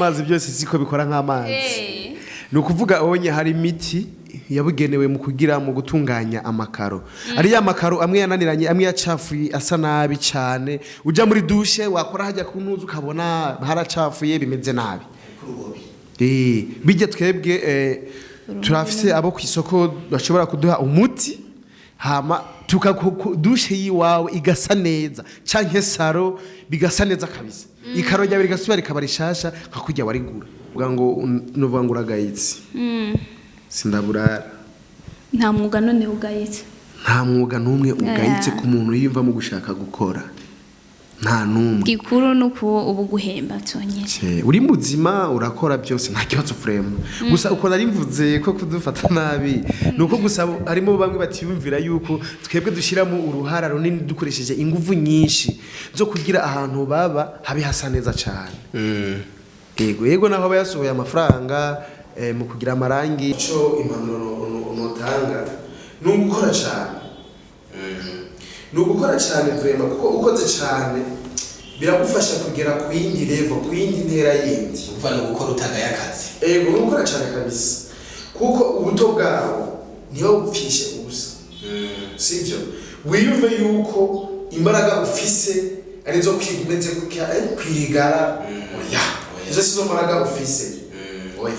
Amazi byose siko bikora nk'amazi. Ni ukuvuga onye hari imiti yabugenewe mu kugira mu gutunganya amakaro. Ari ya makaro amwe yananiranye, amwe yacafuye, asa nabi cyane. Ujya muri douche, wakora hajya ku ntuzu, ukabona haracafuye, bimeze nabi. Bijya twebwe turafise abo ku isoko bashobora kuduha umuti, hama douche yiwawe igasa neza, canke salon bigasa neza kabisa, ikaro ryawe rigasubira rikaba rishasha nka kurya warigura. Uvuga ngo nuvuga ngo uragayitse, sindaburara. Nta mwuga noneho ugayitse? Nta mwuga n'umwe ugayitse Oya. ku muntu yiyumvamo gushaka gukora, nta n'umwe. Gikuru ni uko ubu guhemba byonyine. Uri muzima, urakora byose, nta kibazo vraiment. Gusa uko nari mvuze ko kudufata nabi, ni uko gusa harimo bamwe batiyumvira yuko twebwe dushyiramo uruhara runini, dukoresheje ingufu nyinshi zo kugira ahantu baba habe hasa neza cyane. Yego, naho aba yasohoye amafaranga mu kugira amarangi. Ico impanuro notanga ni ugukora cyane, ni ugukora cyane vraiment, kuko ukoze cyane biragufasha kugera ku yindi level, ku yindi ntera yindi. Uva ni ugukora utagaye akazi. Ego, ni ugukora cyane kabisa, kuko ubuto bwawe niba bupfishe ubusa, sibyo? Wiyumve yuko imbaraga ufise arizo kwiga umeze kwirigara. Oya, izo sizo mbaraga ufise, oya.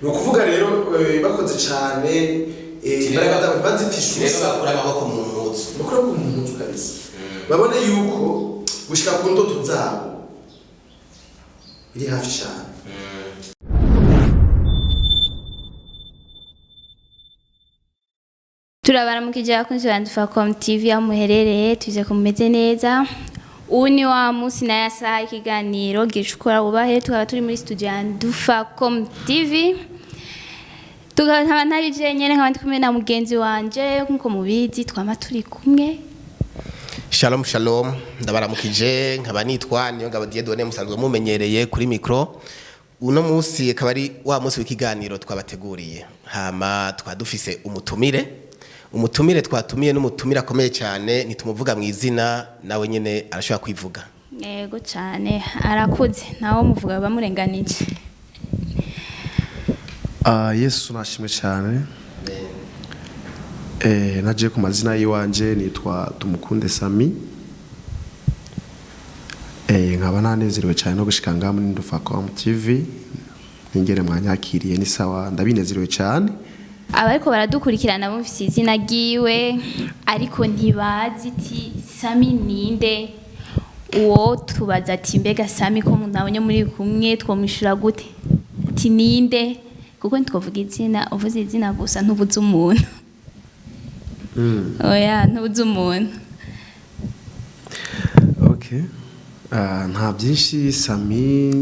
Ni ukuvuga rero bakoze cyane, imbaraga zabo ntibazipfishe Rero ubusa. Bakura amaboko mu mpuzu. Bakora ku muntu kabisa, babone yuko gushika ku ndoto zabo biri hafi cyane. Turabaramukije abakunzi ba Ndufacom TV aho muherereye, tuze ko mumeze neza. Ubu ni wa munsi na ya saha, ikiganiro gicukura wubahe. Tukaba turi muri studio ya Ndufacom TV, tukaba nkaba ntari jenyene, nkaba ndi kumwe na mugenzi wanje. Nkuko mubizi, twama turi kumwe. Shalom shalom, ndabaramukije. Nkaba nitwa niyo ngabo Dieudonné, musanzwe mumenyereye kuri micro. Uno munsi akaba ari wa munsi w'ikiganiro twabateguriye, hama tukaba dufise umutumire. Umutumire twatumiye n'umutumire akomeye cyane, nitumuvuga mu izina, nawe nyene arashobora kwivuga. Yego cyane, arakuze, nawe muvuga bamurenganije. Ah, Yesu nashimwe cyane. Naje ku mazina y'iwanje nitwa Tumukunde Sami. Nkaba nanezerewe cyane no gushika ngaha muri Ndufacom TV. Ningere mwanyakiriye ni sawa, ndabinezerewe cyane. Abariko baradukurikirana bumvise izina ryiwe, ariko ntibazi iti Sami ninde. Uwo tubaza ati: "Mbega Sami, ko nabonye muri kumwe, twomwishura gute?" Ati: "Ninde?" Kuko ntitwavuga izina. Uvuze izina gusa ntubuze umuntu. Oya, ntubuze umuntu. Okay. Ah, nta byinshi. Sami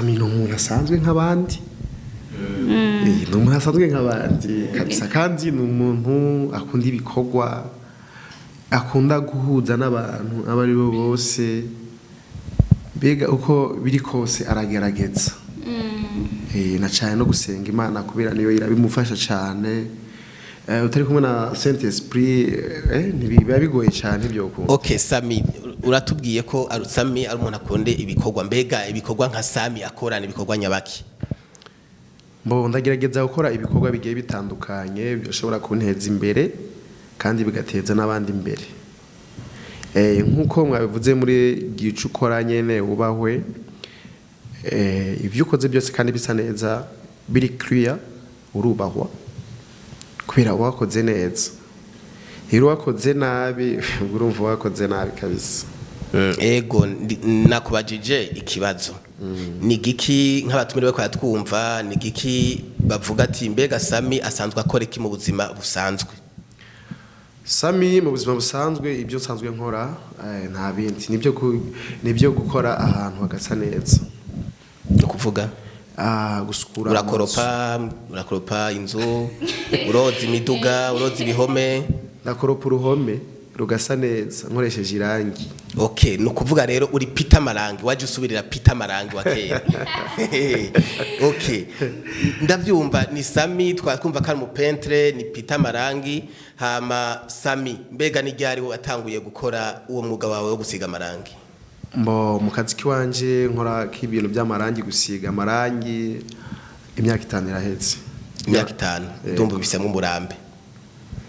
ni umuntu asanzwe nk'abandi. Ni umuntu asanzwe nk'abandi kabisa, kandi ni umuntu akunda ibikorwa, akunda guhuza n'abantu abo ari bo bose. Mbega uko biri kose aragerageza. Na cyane no gusenga Imana, kubera niyo irabimufasha cyane. Utari kumwe na Saint Esprit ntibiba bigoye cyane ibyo gukunda. Okay Sami, uratubwiye ko Sami ari umuntu akunda ibikorwa. Mbega ibikorwa nka Sami akorana, ibikorwa nyabaki? Mbo ndagerageza gukora ibikorwa bigiye bitandukanye bishobora kunteza imbere kandi bigateza n'abandi imbere. Nk'uko mwabivuze muri gicu ukora nyene wubahwe, ibyo ukoze byose kandi bisa neza, biri clear, urubahwa kubera wakoze neza. Rero wakoze nabi, ubwo urumva wakoze nabi kabisa. Ego, nakubajije ikibazo: ni giki nk'abatumire bariko baratwumva, ni giki bavuga ati: "Mbega Sami asanzwe akora iki mu buzima busanzwe?" Sami mu buzima busanzwe, ibyo nsanzwe nkora nta bindi, nibyo gukora ahantu hagasa neza. Ni ukuvuga? Ah, gusukura amazu. Urakoropa inzu, uroza imiduga, uroza ibihome? Ndakoropa uruhome rugasa neza nkoresheje irangi. Okay, ni ukuvuga rero uri Peter Marangi, waje usubirira Peter Marangi wa kera. Okay, ndavyumva. Ni Sami, twatwumva ko ari umupeintre, ni Peter Marangi. Hama Sami, mbega ni ryari watanguye gukora uwo mwuga wawe wo gusiga amarangi? Mbo mu kazi kiwanje nkora k'ibintu by'amarangi, gusiga amarangi, imyaka 5 irahetse. Imyaka 5, ndumva bisemwo umurambe.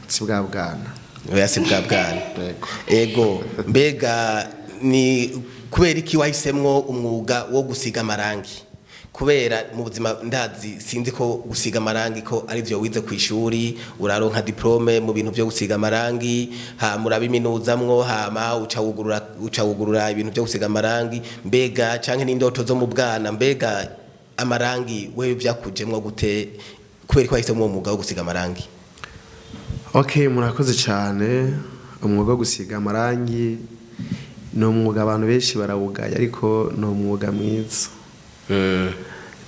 Si bwa bwana. Oya, si bwa bwana. Yego. Ego, mbega ni kubera iki wahisemwo umwuga wo gusiga amarangi? Kubera mu buzima ndazi, sinzi ko gusiga amarangi ko ari byo wize ku ishuri, uraronka diplôme mu bintu byo gusiga amarangi, hama urabiminuzamwo, hama uca wugurura ibintu byo gusiga amarangi. Mbega canke n'indoto zo mu bwana? Mbega amarangi wewe vyakujemwo gute? Kubera ko wahisemwo uwo mwuga wo gusiga amarangi? Okay, murakoze cyane. Umwuga wo gusiga amarangi ni umwuga abantu benshi barawugaya, ariko ni umwuga mwiza.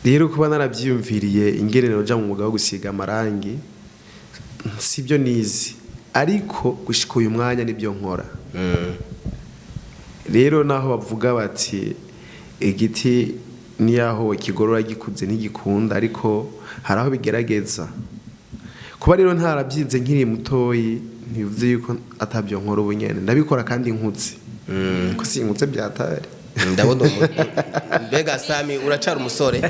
Rero kuba narabyiyumviriye ingene noja mu mwuga wo gusiga amarangi, sibyo nizi, ariko gushika uyu mwanya nibyo nkora. Rero naho bavuga bati igiti niyaho kigorora gikuze ntigikunda, ariko hari aho bigerageza. Kuba rero ntarabyize nkiri mutoyi ntibivuze yuko atabyo nkora ubu nyene. Ndabikora kandi nkuze, ko sinkuze byatari. Ndabona mbega Sami uracara umusore?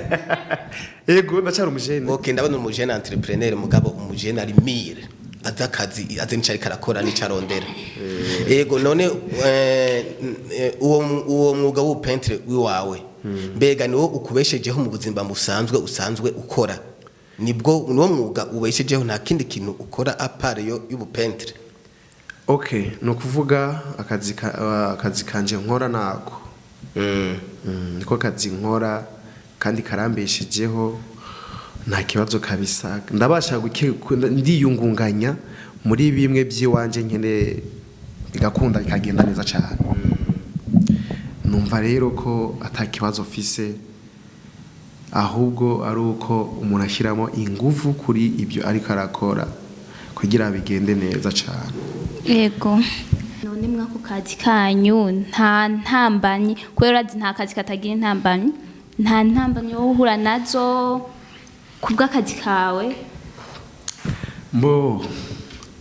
Yego, ndacara umujene. Okay, ndabona umujene entrepreneur, mugabo umujene ari mire, azi akazi, azi nico ariko arakora nico arondera. Yego, none uwo mwuga w'ubu-peintre wiwawe, mbega niwo ukubeshejeho mu buzima busanzwe usanzwe ukora? Nibwo niwo mwuga ubeshejeho, nta kindi kintu ukora à part yo y'ubu-peintre? Okay, ni ukuvuga akazi kanje nkora nako. Niko kazi nkora kandi karambeshejeho, nta kibazo kabisa. Ndabasha ndiyungunganya muri bimwe by'iwanje nkeneye, bigakunda, bikagenda neza cyane. Numva rero ko ata kibazo mfise, ahubwo ari uko umuntu ashyiramo ingufu kuri ibyo ariko arakora kugira bigende neza cyane. Yego, none mwako kazi kanyu nta ntambamyi? Kubera urazi nta kazi katagira intambamyi. Nta ntambamyi wowe uhura nazo kubw'akazi kawe? Mbo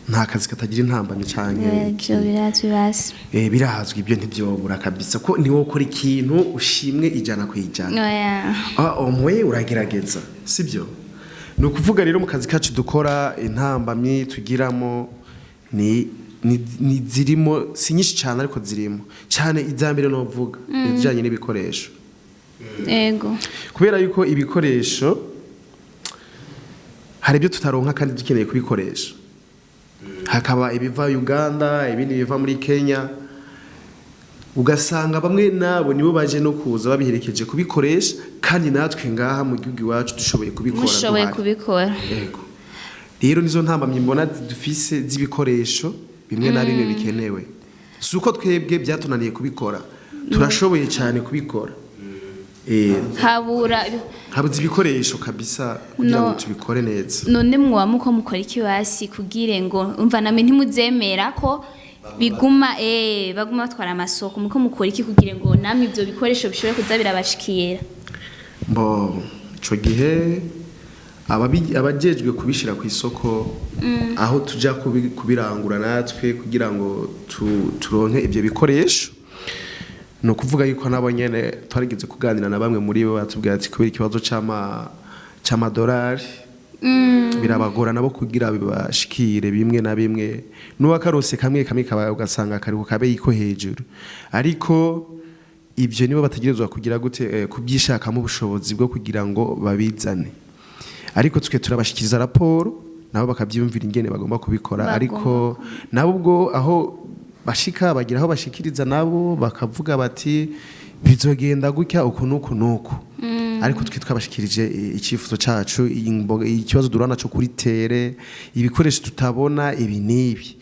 nta kazi katagira intambamyi cyane. Ibyo birazwi basi. Birazwi, ibyo ntibyobura kabisa, ko niwo ukora ikintu ushimwe 100%. Oya. Ah, omwe uragerageza, sibyo? Ni ukuvuga rero mu kazi kacu dukora, intambamyi tugiramo ni zirimo, si nyinshi cyane ariko zirimo cyane. Iza mbere novuga ibijyanye n'ibikoresho. Kubera yuko ibikoresho hari ibyo tutaronka kandi dukeneye kubikoresha, hakaba ibiva Uganda, ibindi biva muri Kenya, ugasanga bamwe nabo nibo baje no kuza babiherekeje kubikoresha, kandi natwe ngaha mu gihugu iwacu dushoboye kubikora. Mushoboye Duhari. kubikora. Yego, rero nizo ntambamyi mbona dufise z'ibikoresho bimwe na bimwe bikenewe. Si uko twebwe byatunaniye kubikora, turashoboye cyane kubikora. Habura Habuze ibikoresho kabisa kugira ngo No. tubikore neza. None mwoba muko mukora iki basi kugire ngo umva namwe ntimuzemera ko biguma baguma batwara amasoko? Muko mukora iki kugira ngo namwe ibyo bikoresho bishobore kuza birabashikira? Mbo ico gihe abajejwe kubishira ku isoko aho tuja kubirangura natwe kugira ngo turonke ibyo bikoresho, ni ukuvuga yuko nabo nyene twarigeze kuganira na bamwe muri bo, batubwira ati kubera ikibazo c'amadolari birabagora nabo kugira bibashikire bimwe na bimwe. N'uwakarose kamwe kamwe kaba ugasanga kari ku kabeyi ko hejuru, ariko ibyo nibo bategerezwa kugira gute, kubyishakamo ubushobozi bwo kugira ngo babizane. Ariko twe turabashikiriza raporo, nabo bakabyiyumvira ingene bagomba kubikora. Bagomba. Ariko nabo ubwo aho bashika bagira aho bashikiriza, nabo bakavuga bati bizogenda gutya, uku nuku nuku. Ariko twe twabashikirije icyifuzo cacu, ikibazo duhura naco kuri terrain, ibikoresho tutabona, ibi n'ibi.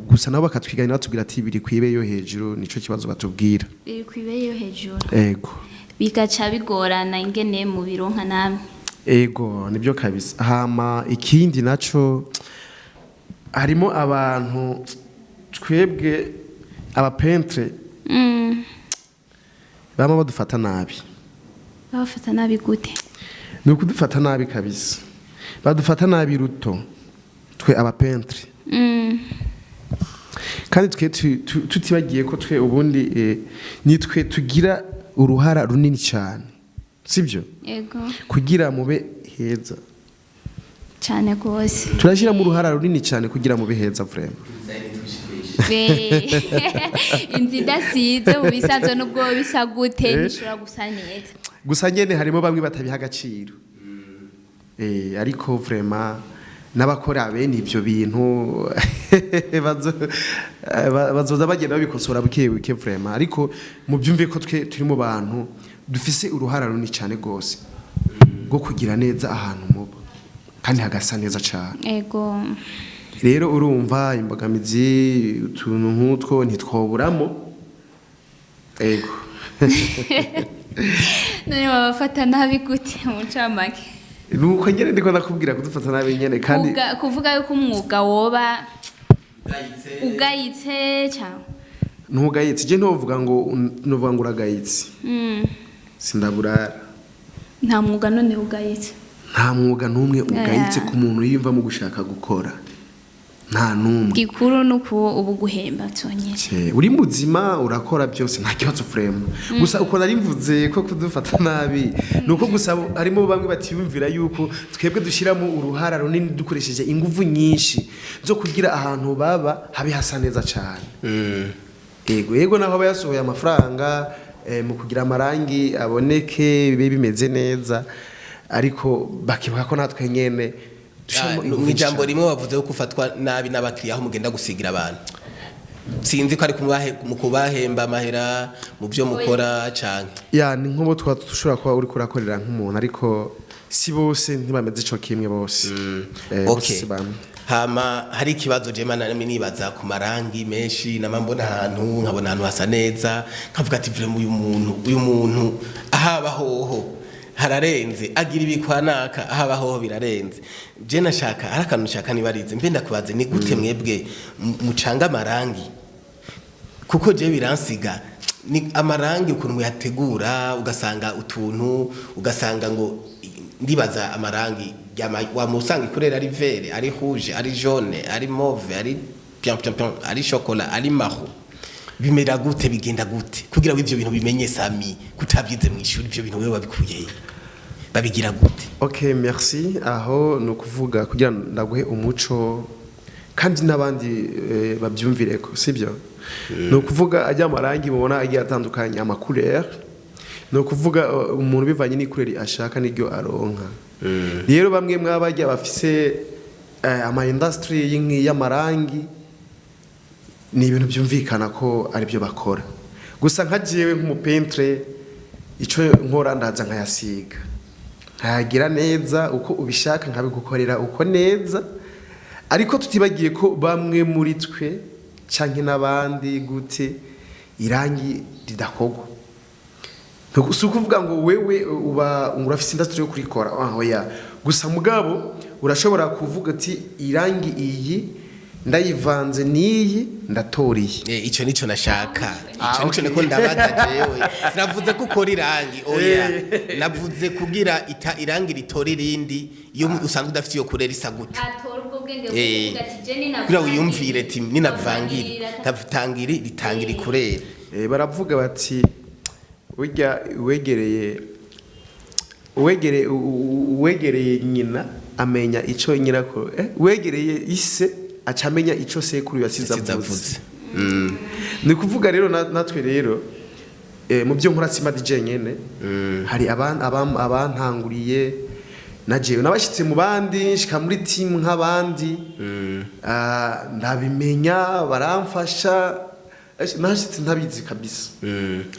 Gusa nabo bakatwiganira, batubwira ati biri kwibe yo hejuru, nico kibazo batubwira. Biri kw'ibeyi yo hejuru. Ego. Bigaca bigorana ingene mu bironka namwe. Ego, nibyo kabisa. Hama ikindi naco, harimo abantu twebwe aba-peintre bama badufata nabi. Babafata nabi gute? Ni ukudufata nabi kabisa, badufata nabi ruto twe aba-peintre. Kandi twe tutibagiye ko twe ubundi nitwe tugira uruhara runini cyane, sibyo? Yego. Kugira mube heza. Cyane rwose. Turashyiramo uruhara runini cyane kugira mube heza vraiment. Inzu idasize mu bisanzwe, nubwo bisa gute, ntishobora gusa neza. Gusa nyene harimo bamwe batabiha agaciro, ariko vraiment n'abakora bene ibyo bintu bazoza bagenda babikosora buke buke vraiment. Ariko mubyumve ko twe turi mu bantu dufise uruhara runini cyane rwose rwo kugira neza ahantu muba kandi hagasa neza cyane. Rero urumva imbogamizi, utuntu nk'utwo ntitwoburamo, ego. None babafata nabi gute mu ncamake? Nuko nyene ndiko ndakubwira, kudufata nabi nyene kandi. Kuvuga yuko umwuga woba ugayitse cyangwa? Ntugayitse, je ntovuga ngo ntuvuga ngo uragayitse. Sindaburara. Nta mwuga none ugayitse? Nta mwuga n'umwe ugayitse Yeah. ku muntu yiyumva mu gushaka gukora, nta n'umwe. Gikuru ni uku ubu guhemba byonyine. Uri muzima urakora byose, nta kibazo vraiment. Gusa uko nari mvuze ko kudufata nabi ni uko gusa harimo bamwe batiyumvira yuko twebwe dushyiramo uruhara runini, dukoresheje ingufu nyinshi zo kugira ahantu baba habe hasa neza cyane. Yego, naho aba yasohoye amafaranga mu kugira amarangi aboneke, bibe bimeze neza, ariko bakibuka ko natwe nyene dushiramo ingufu Mu ijambo nyinshi. rimwe, wavuze ko ufatwa nabi n'abakiriya aho mugenda gusigira abantu. Sinzi ko ari mu kubahemba amahera mu byo mukora canke? Ya, ni nk'ubo tuba dushobora kuba uri kurakorera nk'umuntu, ariko si bose, ntibameze ico kimwe bose. Bose si bamwe. Hama hari ikibazo je mana nibaza ku marangi menshi nama mbona ahantu, nkabona ahantu hasa neza, nkavuga ati: "Vraiment uyu muntu ahaba hoho hararenze, agira ibikwanaka, ahaba hoho birarenze." Je nashaka, hari akantu nshaka nibarize, mbe ndakubaze: ni gute mwebwe mucanga amarangi? Kuko je biransiga ni amarangi ukuntu muyategura, ugasanga utuntu, ugasanga ngo ndibaza amarangi wamusanga i couleur ari vert, ari rouge, ari jaune, ari mauve, ari pian pian pian, ari chocolat, ari marron. Bimera gute, bigenda gute kugira ngo ivyo bintu bimenye? Sami kutabyize mu ishuri, ivyo bintu wewe wabikuye he? Babigira gute? Ok, merci. Aho ni ukuvuga kugira ngo ndaguhe umuco kandi n'abandi babyumvireko, sibyo? Ni ukuvuga ajya amarangi mubona agiye atandukanye, ama couleur, ni ukuvuga umuntu bivanye n'i couleur ashaka n'iryo aronka. Rero bamwe mwabajya bafise ama industry y'amarangi, ni ibintu byumvikana ko aribyo bakora. Gusa nka jewe nk'umu peintre, icyo nkora ndaza nkayasiga, nkayagira neza uko ubishaka, nkabigukorera uko neza. Ariko tutibagiye ko bamwe muri twe canke n'abandi gute irangi ridakogwa. Si ukuvuga ngo wewe uba ngo urafise industry yo kurikora, ah, oya. Gusa mugabo urashobora kuvuga ati: "Irangi iyi ndayivanze n'iyi, ndatoriye." Ico nico nashaka, ico nico niko ndabaza. Jewe sinavuze ko ukora irangi, oya, navuze kugira irangi ritora irindi iyo usanzwe udafite iyo couleur isa gutyo. Atora ubwo bwenge bwo kuvuga ati: "Je Kugira wiyumvire ati ninavangire tangiri ritangira i couleur." Baravuga bati burya uwegereye nyina amenya ico nyirakuru, uwegereye ise aca amenya ico sekuru yasize yasize avuze. Avuze. Ni kuvuga rero natwe rero mu byo nkora sima DJ nyene, hari abantanguriye na jewe nabashitse mu bandi, nshika muri team nk'abandi. Ah, ndabimenya, baramfasha. Nashitse ntabizi kabisa,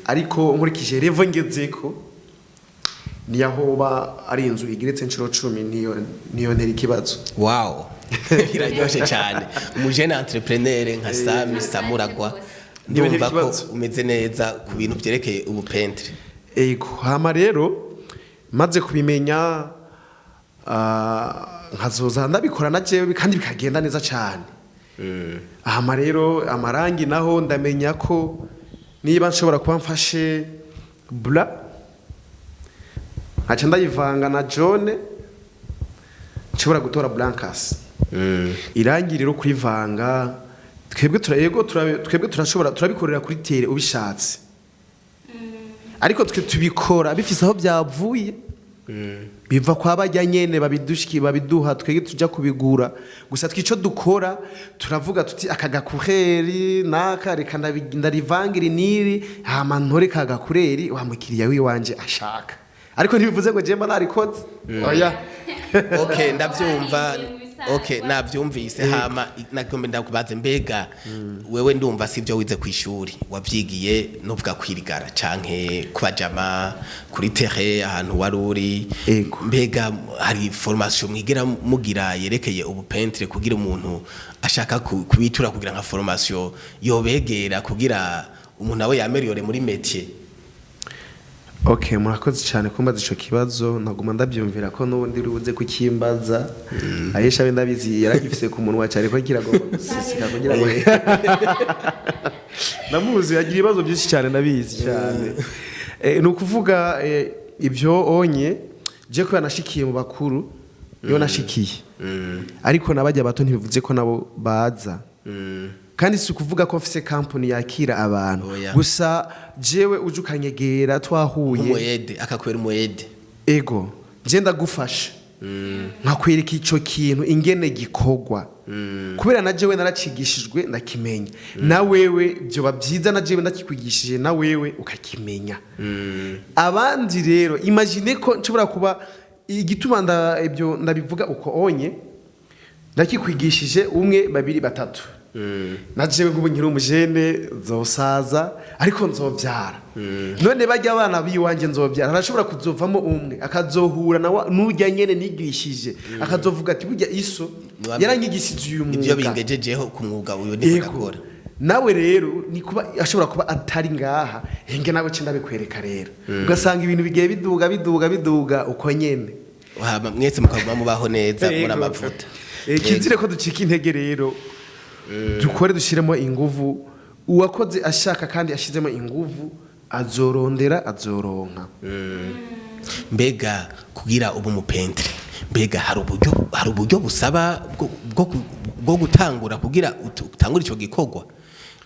ariko nkurikije level ngezeko, niyahoba ari inzu igeretse inshuro 10, niyo ntera ikibazo. Wow, biraryoshe cyane, umujene entrepreneur nka Sami Samuragwa. Niyo ntera Ndumva ko ikibazo. umeze neza ku bintu byerekeye ubu peintre. Ego, hama rero maze kubimenya, nkazoza ndabikora na jewe kandi bikagenda neza cyane. Hama rero amarangi naho ndamenya ko niba nshobora kuba mfashe blanc, nkaca ndayivanga na jaune, nshobora gutora blancas. Irangi rero kurivanga Twebwe yego, twebwe turashobora, turabikorera kuri terrain ubishatse, ariko twe tubikora bifise aho byavuye, biva kwa bajya nyene babidushiki babiduha, twebwe tuja kubigura gusa. Twico dukora, turavuga tuti aka ga couleur naka, reka ndarivangira niri, hama ntore ka ga couleur wa mukiriya wiwanje ashaka, ariko ntibivuze ngo jemba narikoze, oya. Okay, ndavyumva. Okay, navyumvise. Hama nagombe ndakubaze, mbega wewe, ndumva sivyo wize ku ishuri, wavyigiye nuvuga kwirigara canke kubajama kuri terrain ahantu wari uri? Ego. Mbega hari formation mwigera mugira yerekeye ubu peintre, kugira umuntu ashaka kubitura kugira nka formation yobegera, kugira umuntu awe yaméliore muri métier? Okay, murakoze cyane kumbaza ico kibazo. Naguma ndabyumvira ko n'ubundi uri buze kukimbaza. Ayesha we ndabizi yaragifise ku munwa cyane, ko kiragomba gusisika kugira ngo ndamuzi, agira ibibazo byinshi cyane, ndabizi cyane. Ni ukuvuga ibyo onye je ko yanashikiye mu bakuru, iyo nashikiye, ariko nabajya bato ntibivuze ko nabo baza, kandi si ukuvuga ko mfise company yakira abantu. Oya. Gusa jewe uje ukanyegera twahuye, Umuede akakwera umuede. Ego, je ndagufasha nkakwereka ico kintu ingene gikorwa, kubera na jewe naracigishijwe ndakimenya, na wewe byoba byiza na jewe ndakikwigishije na wewe ukakimenya. Abandi rero, imagine ko nshobora kuba igituma ibyo ndabivuga uko onye, ndakikwigishije umwe, babiri, batatu, na jewe nk'ubu nkiri umujene nzosaza, ariko nzobyara. None bajya abana biwanjye nzobyara, arashobora kuzovamo umwe akazohura na n'ujya nyene nigishije, akazovuga ati burya iso yaranyigishije uyu Ibyo mwuga. bingejejeho ku mwuga uyu niko Yego. ndakora. Nawe rero ni kuba ashobora kuba atari ngaha, henge nawe ce ndabikwereka rero, ugasanga ibintu bigiye biduga biduga biduga uko nyene. Hama mwese mukaguma mubaho neza muri Yego. amavuta. Kizire ko ducika intege rero, dukore, dushiremo inguvu. Uwakoze ashaka kandi ashizemo inguvu azorondera, azoronka. Mbega kugira ubu mu peintre, mbega hari uburyo busaba bwo gutangura, kugira utangure ico gikorwa,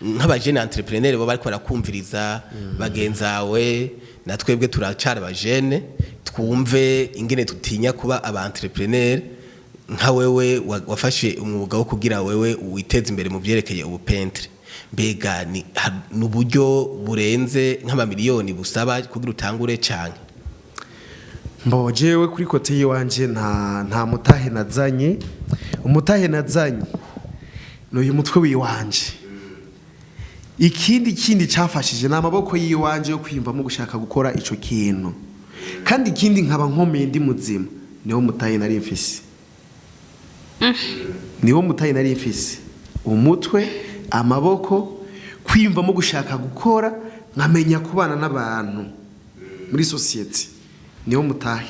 nk'abajene entrepreneur bo bariko barakumviriza bagenzawe? Na twebwe turacara abajene, twumve ingene tutinya kuba aba entrepreneur nka wewe wafashe umwuga wo kugira wewe witeze imbere mu byerekeye ubu peintre. Mbega ni uburyo burenze nk'amamiliyoni busaba kugira utangure canke? Mbo jewe kuri côté yiwanje nta mutahe nazanye. Umutahe nazanye ni uyu mutwe wiwanje. Ikindi kindi cyafashije ni amaboko yiwanje yo kwiyumvamo gushaka gukora ico kintu, kandi ikindi nkaba nkomeye, ndi muzima. Niwo mutahe nari mfise, niwo mutahe nari mfise: umutwe, amaboko, kwiyumvamo gushaka gukora, nkamenya kubana n'abantu muri société. Niwo mutahe.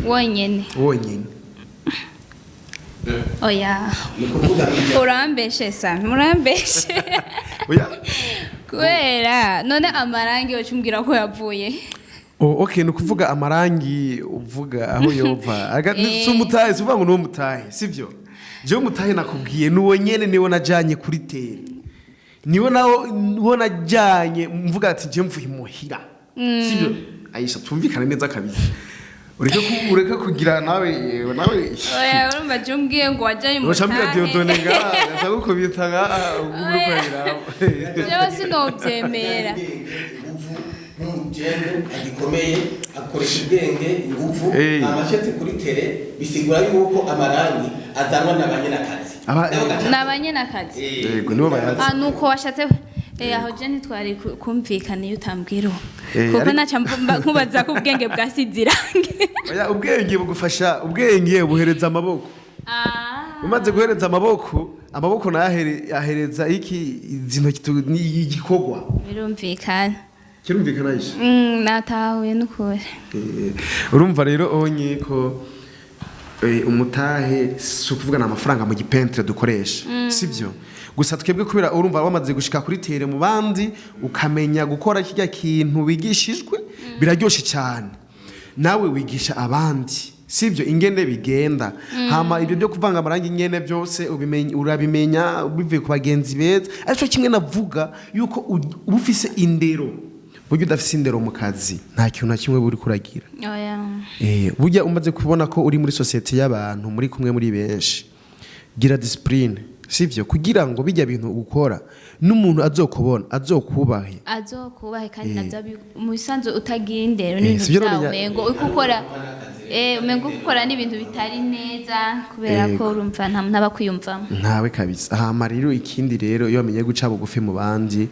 Wonyene? Wonyine. Oya, urambeshe sa, murambeshe. Oya. Kubera none amarangi wacumbwira ko yavuye? Oh, okay, ni ukuvuga amarangi uvuga aho yova. Si umutahe, si uvuga ngo ni uwo mutahe, sibyo? Jewe umutahe nakubwiye ni uwo nyene, niwo najanye kuri terrain, niwo nawo niwo najanye mvuga ati je mvuye imuhira, sibyo? Aisha, tumvikane neza kabisa, ureke kugira nawe. Oya, urumva je umbwiye ngo wajyanye Ucambwira Dieudonné umutahe. Ngaha aza gukubita ngaha uguma ukorera. Jewe sinovyemera. Nk'umujene agikomeye akoresha ubwenge, inguvu, amashetse kuri terrain, bisigura yuko amarangi azanwa na banyenakazi. Ni abanyenakazi? Yego, nibo bayazi. Ah, nuko washatse aho je ntitwari kumvikana iyo utambwira uwo, kuko naca nkubaza ko ubwenge bwasize irangi. Oya, ubwenge bugufasha, ubwenge buhereza amaboko. Umaze guhereza amaboko, amaboko nayo ahereza iki? Izi ntoki ni igikorwa. Birumvikana. Kirumvikana, Aisha? Natahuye n'ukuri. Urumva rero onye ko umutahe si ukuvuga ni amafaranga mu gi peintre dukoresha, sibyo? Gusa twebwe kubera urumva wamaze gushika kuri terrain mu bandi, ukamenya gukora kirya kintu wigishijwe, biraryoshe cyane, nawe wigisha abandi. Sibyo, ingene bigenda. Hama ibyo byo kuvanga amarangi nyene byose urabimenya bivuye ku bagenzi beza. Ariko kimwe navuga yuko uba ufise indero. Burya udafise indero mu kazi, nta kintu na kimwe buri kuragira. Oya. Burya umaze kubona ko uri muri société y'abantu, muri kumwe muri benshi, gira discipline, sivyo, kugira ngo bijya bintu ukora n'umuntu azokubona azokubahe. Azokubahe, kandi navyo mu bisanzwe utagira indero n'ibintu sivyo. vyawe, None umengo uriko ukora, umengo uriko ukora n'ibintu bitari neza, kubera ko urumva nta muntu aba akwiyumvamo. Ntawe kabisa. Hama rero ikindi rero, iyo wamenye guca bugufi mu bandi,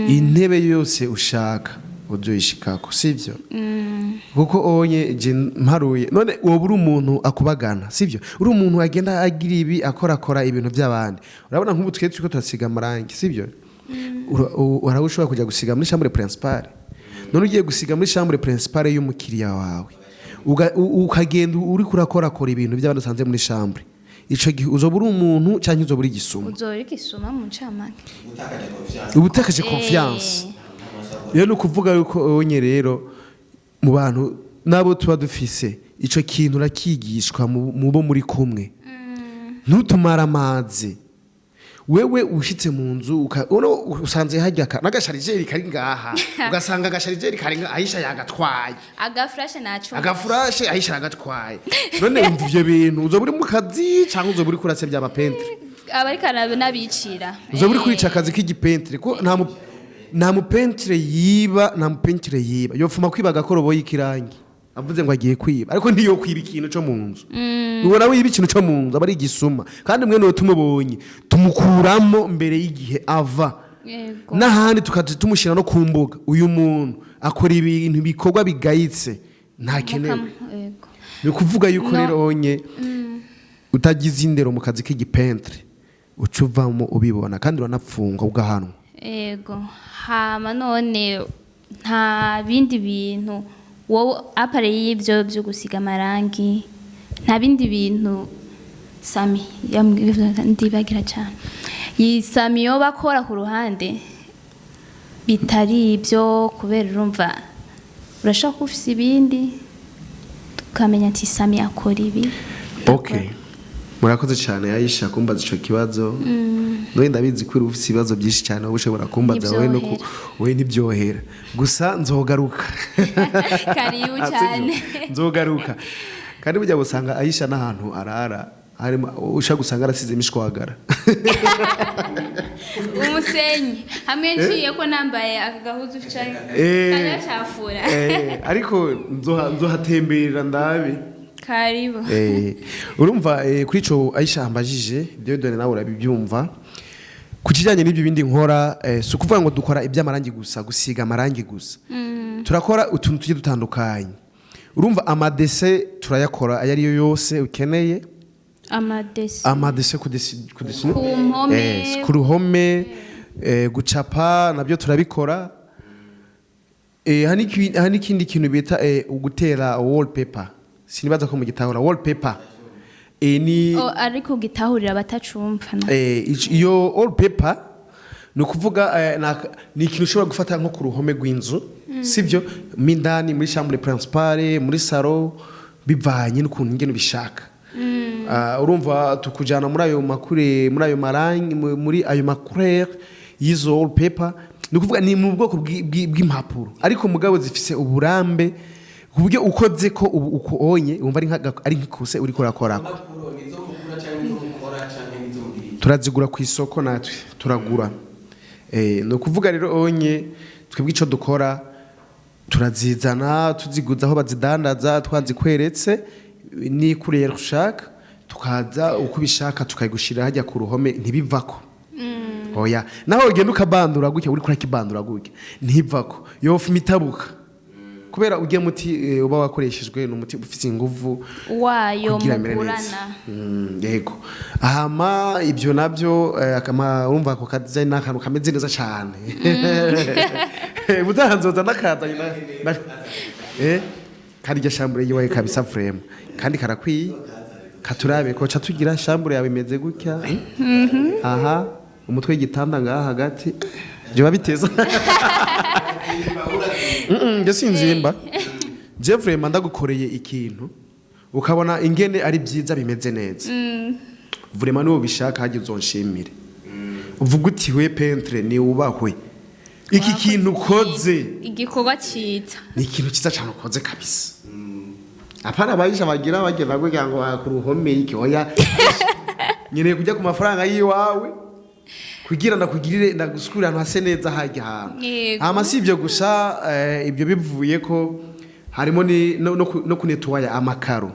intebe yose ushaka uzoyishikako, sivyo? Kuko onye je mparuye none wowe uri umuntu akubagana, sivyo, uri umuntu agenda agira ibi, akorakora ibintu by'abandi. Urabona nk'ubu twe turiko turasiga amarangi, sivyo? Uraba ushobora kujya gusiga muri chambre principale. None ugiye gusiga muri chambre principale y'umukiriya wawe, ukagenda uri kurakorakora ibintu by'abandi usanze muri chambre, ico gihe uzoba uri umuntu canke uzoba uri igisuma? Uzoba uri igisuma mu ncamake. Uba utakaje confiance. Rero ni ukuvuga yuko onye rero mu bantu nabo tuba dufise ico kintu, urakigishwa mu bo muri kumwe. Ntutumare amazi. Wewe ushitse mu nzu, uno usanze harya n'aga chargeur kari ngaha, ugasanga aga chargeur kari ngaha, Aisha yagatwaye. Aga flash naco. Aga flash Aisha yagatwaye. None wumva ivyo bintu, uzoba uri mu kazi canke uzoba uri kurasebya aba peintre? Abariko n'abicira. Uzoba uri kurica akazi k'igi peintre, ko nta mu peintre yiba, nta mu peintre yiba. Yofuma kwiba agakoroboyi k'irangi avuze ngo agiye kwiba, ariko ntiyo kwiba ikintu co mu nzu. Ubona wiba ikintu co mu nzu, aba ari igisuma. Kandi mwene uwo tumubonye tumukuramo mbere y'igihe ava n'ahandi, tukaza tumushyira no ku mbuga. Uyu muntu akora ibintu bikorwa bigayitse, ntakenewe. Ni ukuvuga yuko No. rero onye utagize indero mu kazi k'igi peintre, uca uvamo ubibona, kandi uranapfungwa, ugahanwa. Yego. Hama none nta bindi bintu wowe, à part y'ibyo byo gusiga amarangi, nta bindi bintu Sami ndibagira cyane iyi Sami yoba akora ku ruhande bitari ibyo? Kubera urumva urashobora kuba ufise ibindi, tukamenya ati Sami akora ibi. Okay, murakoze cyane Aisha kumbaza ico kibazo. None ndabizi ko uri ufite ibibazo byinshi cyane wowe ushobora kumbaza wowe no wowe ntibyohera. Gusa nzogaruka. Karibu. Ah, sibyo? Cyane. Nzogaruka. Kandi burya busanga Aisha n'ahantu arara harimo, ushaka gusanga arasize imishwagara. Umusenyi hamwe nciye ko nambaye aka gahuzu kanyacafura. Ariko nzohatemberera ndabe. Karibu. Urumva, kuri ico Aisha ambajije, Dieudonné nawe urabibyumva. Ku kijyanye n'ibyo bindi nkora, si ukuvuga ngo dukora iby'amarangi gusa, gusiga amarangi gusa. Turakora utuntu tugiye dutandukanye. Urumva ama dessins turayakora, ayo ariyo yose ukeneye. Ama dessins? Ama dessins, kudesina. Ku mpome. Ku ruhome, gucapa nabyo turabikora. Hari n'ikindi kintu bita ugutera wallpaper. Sinibaza ko mugitahura wallpaper. Ni Oh, ariko gitahurira abatacumva na. Iyo wallpaper ni ukuvuga ni ikintu ushobora gufata nko ku ruhome rw'inzu, sibyo, mo indani muri chambre principale, muri salon, bivanye n'ukuntu ingene ubishaka. Ah, urumva tukujyana muri ayo makure, muri ayo marangi, muri ayo ma couleur y'izo wallpaper. Ni ukuvuga ni mu bwoko bw'impapuro, ariko mugabo zifise uburambe ku buryo ukoze ko ubu uko onye wumva ari ari nk'ikuse uriko urakorako. Impapuro nizo mugura cyangwa nizo mukora cyangwa nizo mugirira? Turazigura ku isoko, natwe turagura. Ni ukuvuga rero onye twebwe icyo dukora, turazizana tuziguza aho bazidandaza, twazikweretse n'ikuriye ushaka, tukaza uko ubishaka tukayigushirira hajya ku ruhome, ntibivako. Oya, naho ugenda ukabandura gutya, uri kurakibandura gutya, ntivako, yofuma itabuka, kubera ujya muti uba wakoreshejwe ni umuti ufite inguvu wayo kugira amere neza. Mugurana. Yego. Hama ibyo nabyo, urumva ako ka design ni akantu kameze neza cyane. Ubutaha nakazanye kandi iryo chambre yiwaye kabisa frame, kandi karakwiye. Katurabe ko ca tugira chambre yawe imeze gutya. Aha umutwe w'igitanda ngaha hagati byo biteza. Nje sinzimba. Je vraiment ndagukoreye ikintu. Ukabona ingene ari byiza, bimeze neza. Vraiment, niwo bishaka hajya uzonshimire, uvuga uti: "We peintre, ni ubahwe, iki kintu ukoze Igikorwa cyiza. ni ikintu cyiza cyane ukoze kabisa." Apana abayisha bagira bagenda kugira ngo ku ruhome iki. Oya, nkeneye kujya ku mafaranga yiwawe kugira ndakugirire, ndagusukure ahantu hase neza hajya hantu. Hama si ibyo gusa, ibyo bivuye ko harimo ni no kunettoyer amakaro.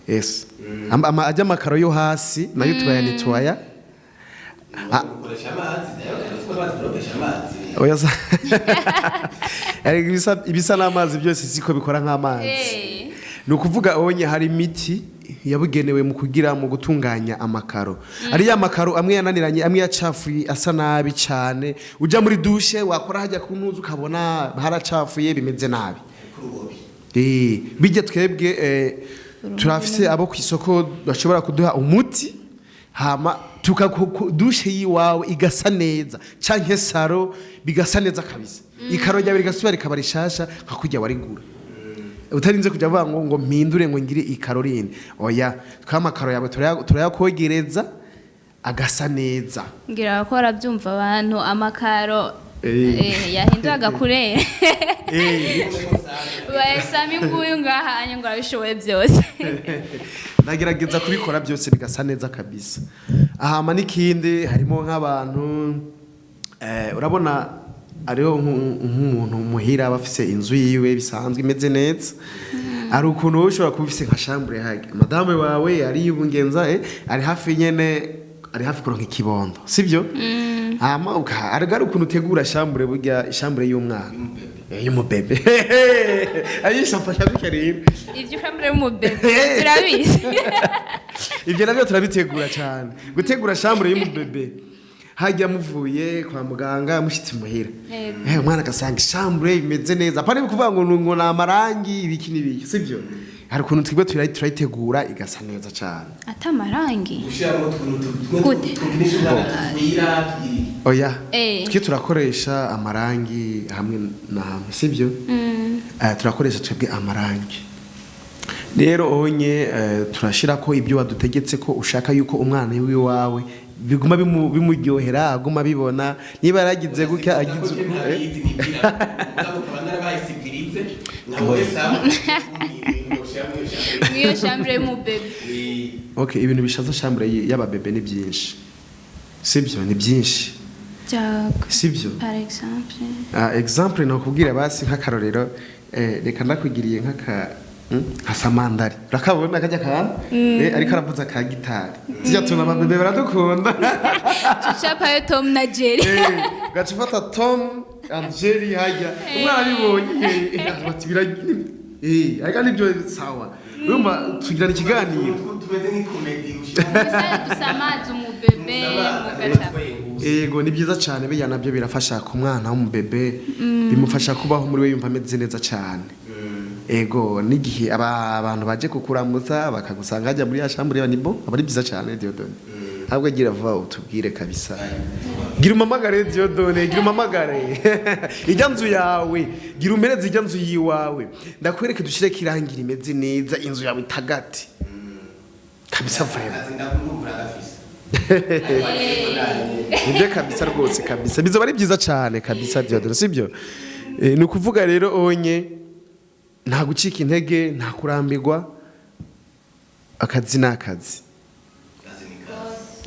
Yes. Ajya amakaro yo hasi nayo turayanettoya. Ukoresha amazi nayo, amazi turogesha amazi. Oya, ariko ibisa n'amazi byose siko bikora nk'amazi. Ni ukuvuga onye hari imiti yabugenewe mu kugira mu gutunganya amakaro, ari ya makaro amwe yananiranye, amwe yacafuye, asa nabi cyane. Ujya muri douche, wakora hajya ku ntuzu, ukabona haracafuye, bimeze nabi. Bijya twebwe turafise abo ku isoko bashobora kuduha umuti, hama douche yiwawe igasa neza, canke salon bigasa neza kabisa, ikaro ryawe rigasubira rikaba rishasha nka kurya warigura, utarinze kujya avuga ngo mpindure, ngo ngire ikaro rindi. Oya, twa amakaro yawe turayakogereza agasa neza. Ngira ko barabyumva abantu, amakaro yahindura agakurere. Bayasami nguyu ngaha anye ngo arabishoboye byose. Ndagerageza kubikora byose bigasa neza kabisa. Ahama n'ikindi, harimo nk'abantu, urabona ariho nk'umuntu muhira aba afise inzu yiwe bisanzwe imeze neza, hari ukuntu wowe ushobora kuba ufise nka chambre hage, madame wawe ari yibungenza, ari hafi nyene, ari hafi kuronka ikibondo, sibyo? Hama ari ukuntu utegura chambre, burya chambre y'umwana, y'umubebe, ayisha mfasha gutya rero. Ibyo chambre y'umubebe turabizi. Ibyo nabyo turabitegura cyane, gutegura chambre y'umubebe hajya muvuye kwa muganga, mushyitsi muhira. Umwana agasanga chambre imeze neza. Apana kuvuga ngo ni amarangi, ibiki n'ibiki, sibyo? Hari ukuntu twebwe turayitegura igasa neza cyane. Ata amarangi? Gushyiramo utuntu tumwe Gute? tukinisha umwana, tutwira tugira. Oya. Twe turakoresha amarangi hamwe na hamwe, sibyo? Turakoresha twebwe amarangi rero onye, turashira ko ibyo wadutegetse ko ushaka yuko umwana w'iwawe biguma bimuryohera, aguma bibona niba yaragize gutya, agize uku, eh. Ntabizi nibwira mugabo ukaba narabaye civilisé nka wowe sawa. Mw'iyo chambre y'umubebe. Okay, ibintu bishaza chambre y'ababebe ni byinshi, sibyo? Ni byinshi. Jago. Sibyo? Par exemple? Ah, exemple nakubwira basi nk'akarorero, reka ndakugiriye nk'aka nka samandari, urakabona kajya kantu, ariko aravuza ka gitari, zijya tuna ababebe baradukunda. Chapayo Tom na Jerry. Gaca ufata Tom and Jerry hajya, umwana abibonye, bati ariko nibyo sawa, urumva tugirana ikiganiro. Tumeze nk'icomédie. Dusamaza umubebe mugacapa. Yego, ni byiza cyane bijya nabyo birafasha ku mwana w'umubebe, bimufasha kubaho muri we yumva ameze neza cyane. Ego, n'igihe abantu baje kukuramutsa bakagusanga hajya muri ya chambre ya nibo, aba ari byiza cyane. Dieudonné, ahubwo gira vuba utubwire kabisa, gira umamagare Dieudonné, gira umamagare ijya nzu yawe, gira umereze ijya nzu yiwawe, ndakwereke dushyire irangi rimeze neza, inzu yawe itagate kabisa, vraiment. Nibyo kabisa rwose kabisa, bizoba ari byiza cyane kabisa Dieudonné, sibyo? Ni ukuvuga rero onye nta gucika intege, nta kurambirwa, akazi ni akazi.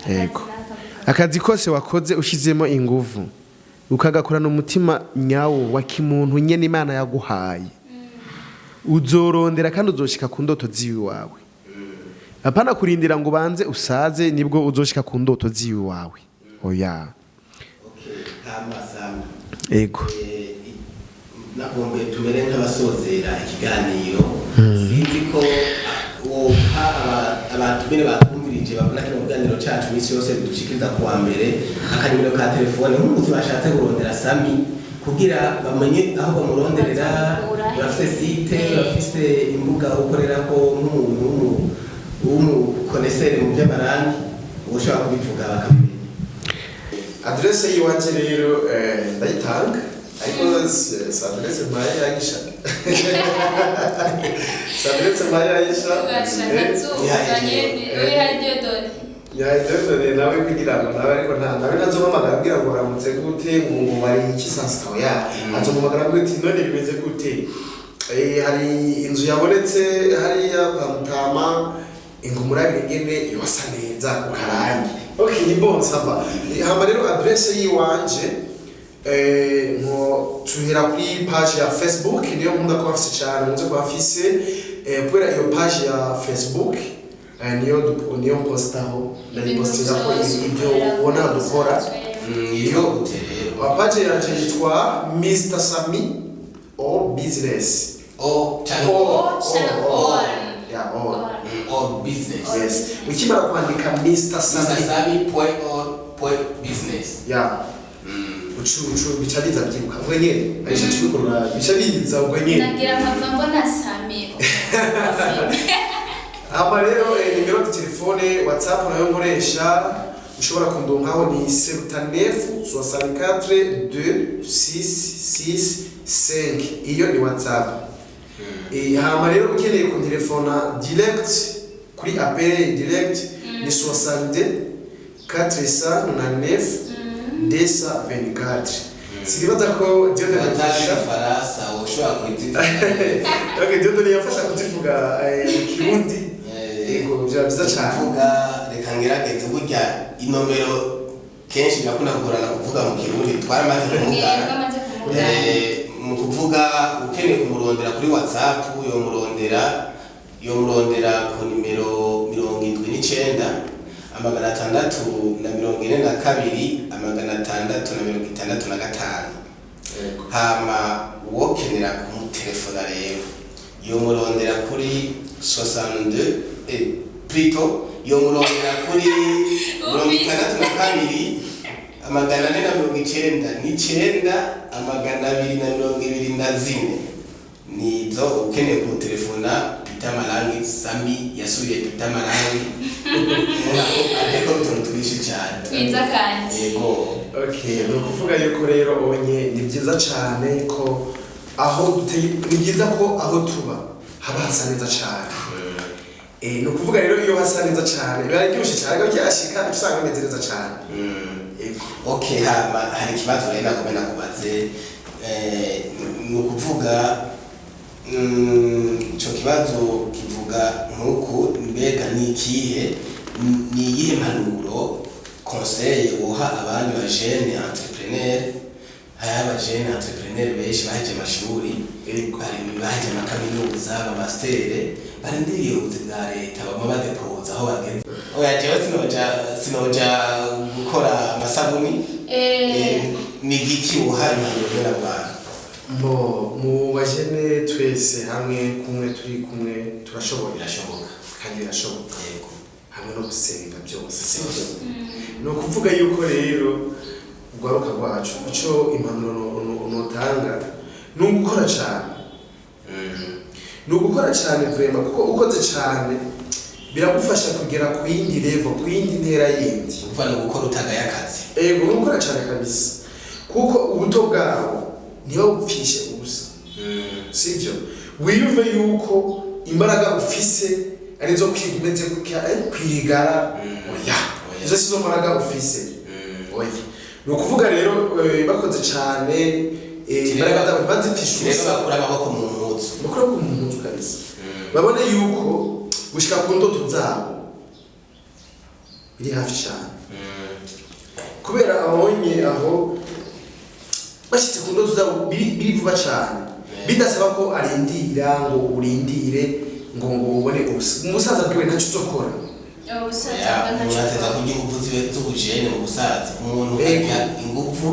Yego, akazi kose wakoze ushyizemo inguvu, ukagakorana umutima nyawo wa kimuntu nyene Imana yaguhaye, uzorondera kandi uzoshika ku ndoto ziwawe. Apana kurindira ngo ubanze usaze nibwo uzoshika ku ndoto ziwawe, oya. Ego. Nagombe tumere nk'abasozera ikiganiro. Sinzi ko woha abatumire bakumvirije, babona kino kiganiro cacu iminsi yose dushikiriza kuwa mbere, akanimero ka telefone nk'umunsi bashatse kurondera Sami kugira bamenye aho bamuronderera. Urafise site, urafise imbuga ukorerako nk'umuntu w'umuconnaisseur mu by'amarangi, ushobora kubivuga bakabimenya. Adresse y'iwanje rero, ndayitanga, ariko si adresse mpaye yagishaka. Sabiretse Maria Aisha. Ugashaka nyene wihaye Dieudonné. Yaidodone nawe kugira ngo nawe, ariko nta nawe ntazompamagara ambwira ngo uramutse gute, ngo wari iki saa sita. Oya, azompamagara ambwira ati: "None bimeze gute? Hari inzu yabonetse hariya kwa Mutama, ngo murabire ingene yosa neza ku karangi." Okay, ni bon, ça va. Hama rero adresse yiwanje, nko tuhera kuri page ya Facebook, niyo nkunda kuba mfise cyane, nkunze kuba mfise, kubera iyo page ya Facebook, niyo niyo mpostaho, ndayipostinga ko ibyo ubona dukora. Iyo gute rero? Page yanje yitwa Mr Sami All Business. O cyangwa? All cyangwa all? Yeah, all. All business. Yes, ukimara kwandika Mr Mr. Sami Sami point all point business. Yeah. Ucu ucu bica biza byibuka ubwo nyene, aisha tubikorera, bica biza ubwo nyene. Nagira mpava mbona Sami. Hama rero, nimero de telefone WhatsApp nayo nkoresha, ushobora kundonkaho, ni 79 64 2 6 6 5. Iyo ni WhatsApp. Hama rero ukeneye kuntelefona direct, kuri appel direct, ni 62 499 224. Sinibaza ko Dieudonné Watazi yafasha. Igifaransa ushobora kuzivuga. Okay, Dieudonné yafasha kuzivuga mu Kirundi. Yego, byaba byiza cyane. Kuvuga, reka ngerageze. Burya inomero kenshi birakunda kugorana kuvuga mu Kirundi, twaramaze kumugana. Bamaze kumugana. Mu kuvuga, ukeneye kumurondera kuri WhatsApp, yomurondera ku nimero 79 642 665. Yego. Hama uwokenera kumutelefona rero yomurondera kuri 62, plutôt yomurondera kuri 62 499 224. Nizo ukeneye kumutelefona. Peter Marangi Sami yasubiye, Peter Marangi ubona ko ariko utuntu twinshi cyane. Twiza kandi. Yego. Okay, ni ukuvuga yuko rero onye ni byiza cyane ko aho duteye, ni byiza ko aho tuba haba hasa neza cyane. Ni ukuvuga rero iyo hasa neza cyane biba biryoshye cyane, ariko cyashika usanga bimeze neza cyane. Yego. Okay, hama hari ikibazo rero nagomba nakubaze. Ni ukuvuga, ico kibazo kivuga nk'uku: mbega ni ikihe, ni iyihe mpanuro, conseil woha abandi ba jeune entrepreneur? Hariho aba jeune entrepreneur benshi baheje amashuri, Yego. hari baheje amakaminuza, abamastere, barindiriye ubuzi bwa leta, baguma badepoza aho bageze. Oya, jewe sinoja gukora amasabuni. Ni igiki woha impanuro bene abo bantu? Bo mu bajene twese hamwe, kumwe turi kumwe turashoboye. Birashoboka. Kandi birashoboka. Yego. Hamwe no gusenga byose, sibyo? Ni ukuvuga yuko rero urwaruka rwacu, icyo impanuro notanga ni ugukora cyane, ni ugukora cyane vraiment, kuko ukoze cyane biragufasha kugera ku yindi level, ku yindi ntera yindi. Uva ni ugukora utagaye akazi. Ego, ni ugukora cyane kabisa, kuko ubuto bwawe ntibabupfishe ubusa, sibyo? Wiyumve yuko imbaraga ufise arizo kwiga umeze gutya, kwirigara, oya. Oya. Izo sizo mbaraga ufise, oya. Ni ukuvuga rero, bakoze cyane, imbaraga zabo ntibazipfishe Rero ubusa. bakura amaboko mu mpuzu. Bakora ku muntu kabisa, babone yuko gushika ku ndoto zabo biri hafi cyane, kubera abonye aho bashyitse ku ndoto zabo biri vuba cyane, bidasaba ko arindira ngo urindire ngo ubone umusaza bwiwe ntacyo uzokora. Ubusaza bwa Umuntu ntacyo. ateza kurya ingufu ziwe z'ubujene mu busaza. Umuntu Ego. arya ingufu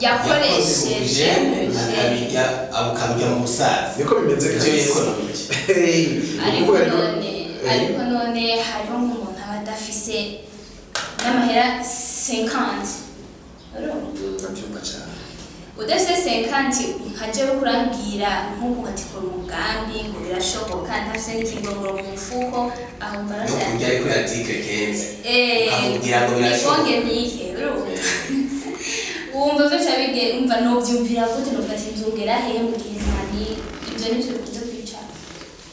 Yakoresheje yakoze mu bujene, mu bujene. akabirya, akabirya mu busaza. Niko bimeze Ivyo kabisa. yekonomije. Hey, Ariko ukuvuga rero, none, ariko none hariho nk'umuntu aba adafise n'amahera 50, urumva? Ndabyumva cyane. Udafise 50, nka jewe kurambwira nk'ubu ati kora umugambi ngo birashoboka, ntafise n'ikigongoro mu mufuko, aho mba No kurya ariko article 15, ukamubwira ngo birashoboka. Ikonge nike, urumva? Wumva vyose bige, umva novyumvira gute? Novuga ati nzongera hehe mu gihe ntani? Ivyo nivyo bikunze kwica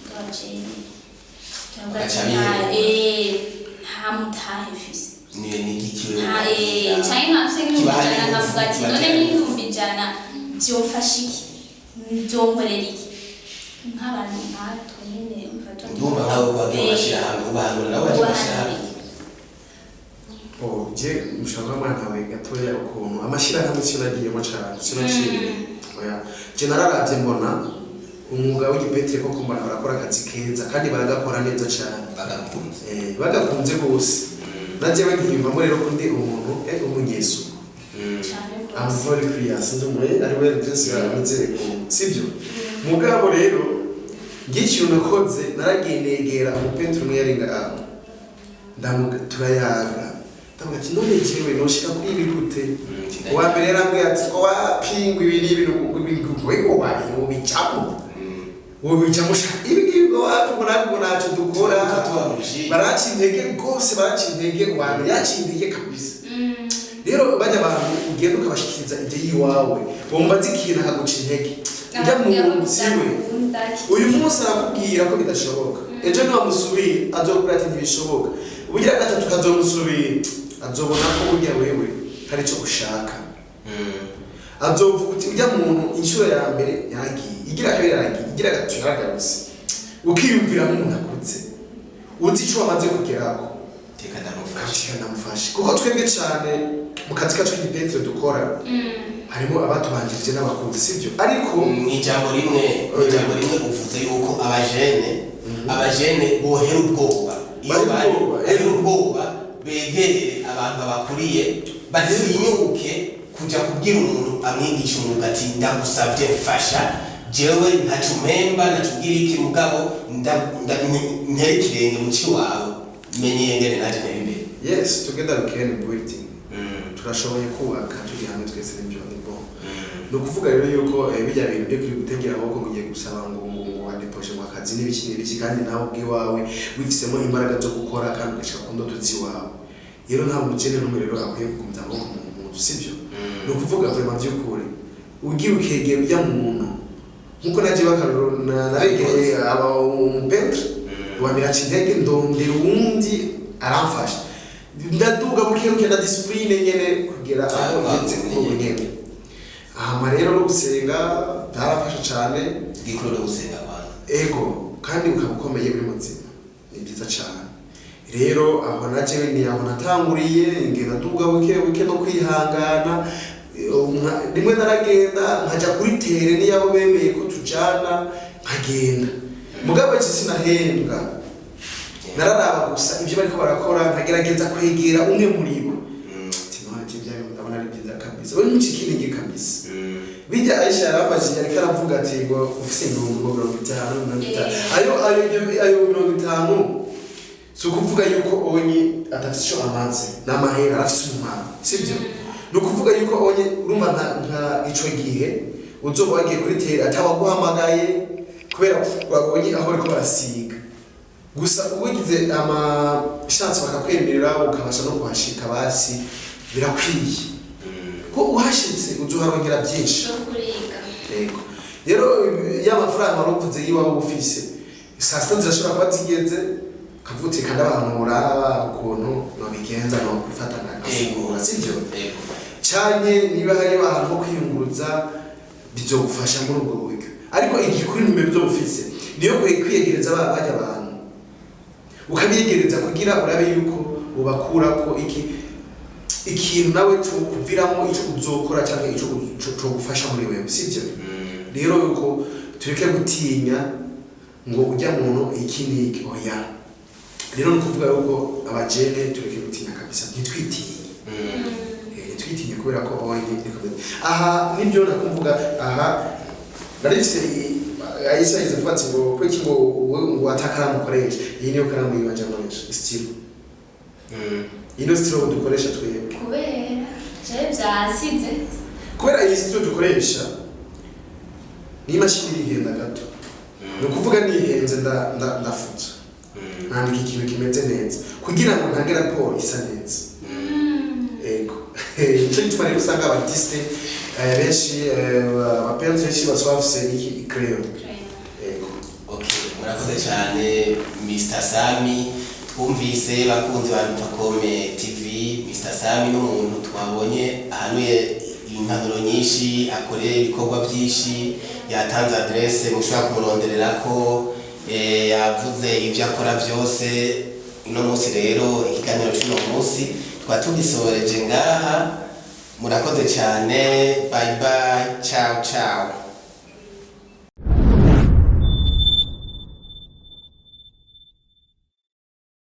abajene. Nkavuga ati, Bagaca nta bihebura. Nta mutahe mfise. Ni igiki wewe? Nta canke nkafise nk'ibihumbi Kibaha 100, n'ingufu, nkavuga ati none kibatera ingufu. n'100,000 vyofasha iki, vyonkorera iki, nk'abantu nkatwe nyene umva Ndumva nkawe wagiye mu mashirahamwe, ubahanura nabo baje mu mashirahamwe. Oh, je mushaka mwana we gatoya ukuntu amashyirahamwe sinagiyemo cyane, sinaciye, oya. Je nararavye mbona umwuga w'igipetire koko, mbona barakora akazi keza kandi baragakora neza cyane. Bagakunze. Bagakunze rwose. Najewe nkiyumvamo rero ko ndi umuntu umunyesuku. Cane I'm rwose. very clear, sinzi umuntu ari we byose ameze, sibyo? Mugabo rero ngikintu nakoze, naragiye negera umupentiri umwe yari ngaho, ndamuga turayaga, ndamuga ati none jewe noshika kuri ibi gute? Uwa mbere yarambwiye ati ngo wapingwa ibi n'ibi n'ibi, wewe wari ubicamo, ubicamo sha, ibi ngibi ngo wapi, ngo natwe ngo ntacyo dukora. Tuba Baraca intege rwose, baraca intege. Uwa mbere yaciye intege kabisa. Rero bajya abantu ugenda ukabashikiriza ibyo yiwawe, wumva ikintu akaguca intege, ujya mu siwe. Uyu munsi arakubwira ko bidashoboka, ejo niwamusubiye azokubwira ati ntibishoboka, ubugira gatatu kazomusubira, azobona ko burya wewe hari icyo ushaka. Azovuga uti ujya muntu inshuro ya mbere yaragiye, igira kabiri yaragiye, igira gatatu yaragarutse. Ukiyumvira nk'umuntu akuze uzi icyo wamaze kugeraho. Teka ndamufashe. Katika ndamufashe, kuko twebwe cyane mu kazi kacu k'igipetire dukora harimo abatubanjirije n'abakunzi, sibyo? Ariko Mu ijambo rimwe uvuze yuko abajene bohera ubwoba iyo Bari bari ubwoba, bahera ubwoba, begere abantu babakuriye, batinyuke kuja kubwira umuntu amwigisha umwuga ati ndagusavye mfasha, jewe ntaco mpemba, ntaco ugira iki, mugabo ntere ikirenge mu ciwawe, menye ngene naje ntere imbere. Yes, together we can build. Turashoboye kubaka turi hamwe twese, nibyo, ni bon. Ni ukuvuga rero yuko bijya bintu byo kuri gutegera amaboko ngo ugiye gusaba ngo wadeposhe ngo akazi n'ibiki n'ibiki, kandi nawe ubwiwawe wifisemo imbaraga zo gukora kandi ugashika ku ndoto z'iwawe. Rero nta mukene n'umwe rero akwiye kugumiza amaboko mu nzu, sibyo? Ni ukuvuga vraiment by'ukuri ugiye ukegera ujya muntu nkuko nagiye bakaruro naregereye aba umupentre wa biraca intege, ndondera uwundi aramfasha, ndaduga buke buke na discipline nyene kugera aho ngeze kuri ubu nyene. Hama rero no gusenga byarafasha cyane. Gikuru no gusenga kwanza. Ego, kandi ukaba ukomeye uri muzima, ni byiza cyane. Rero aho na jewe ni aho natanguriye, ngenda nduga buke buke no kwihangana. Rimwe naragenda nkajya kuri terrain niyo bemeye ko tujana, nkagenda, mugabo iki sinahembwa, nararaba gusa ibyo bariko barakora, nkagerageza kwegera umwe muri bo ati nanje bya bintu ndabona ari byiza kabisa, we ntucike kabisa. Bijya Aisha yarambajije, ariko aravuga ati ngo ufise 50,000, 50, ayo 50, si ukuvuga yuko onye adafise ico amaze n'amahera, arafise umumaro, sibyo? Ni ukuvuga yuko onye urumva nka ico gihe uzoba wagiye kuri terrain atawaguhamagaye kubera babonye aho bariko barasiga gusa, ugize amashansi bakakwemerera ukabasha no kuhashika, basi birakwiye ko uhashitse uzoharongera byinshi cyo kuriga. Yego, rero ya mafaranga wari uvuze yiwawe ufise, saa sita zirashobora kuba zigeze, ukavuga uti kandi abantu ukuntu nobigenza nokwifata nkafungura, sibyo? Ego. Canke niba hariyo ahantu ho kwiyunguruza, bizogufasha muri ubwo buryo. Ariko igikuru intumbero uzoba ufise niyo kwiyegereza barya bantu, ukabiyegereza kugira urabe yuko ubakurako iki ikintu nawe cyo kuviramo ico uzokora cyangwa ico cogufasha muri wewe, sibyo? Rero yuko tureke gutinya ngo ujya muntu iki n'iki, oya. Rero ni ukuvuga yuko abajene tureke gutinya kabisa, ntitwitinye. Ntitwitinye kubera ko onye niko bimeze. Aha nibyo nakuvuga, aha narifise Aisha yize kuvuga ati ngo kweki ngo wowe ngo atakaramu ukoresha, iyi niyo karamu yibanje nkoresha, stylo. Iyi niyo stylo dukoresha twebwe. Kubera jewe byasize. Kubera iyi stylo dukoresha ni imashini irihenda gato, ni ukuvuga nihenze ndafutsa nandika ikintu kimeze neza kugira ngo ntange raporo isa neza. Ego, nicyo gituma rero usanga aba artiste benshi, abapentre benshi basa bafise iki, icrayon. Ego. Okay, murakoze. Cyane Mr Sami. Twumvise, bakunzi ba Rupfakome TV, Mr Sami n'umuntu twabonye ahanuye impanuro nyinshi, akoreye ibikorwa byinshi, yatanze adresse mushobora kumurondererako, yavuze ibyo akora byose. Uno munsi rero, ikiganiro cy'uno munsi twaba tugisoreje ngaha. Murakoze cyane, bye bye.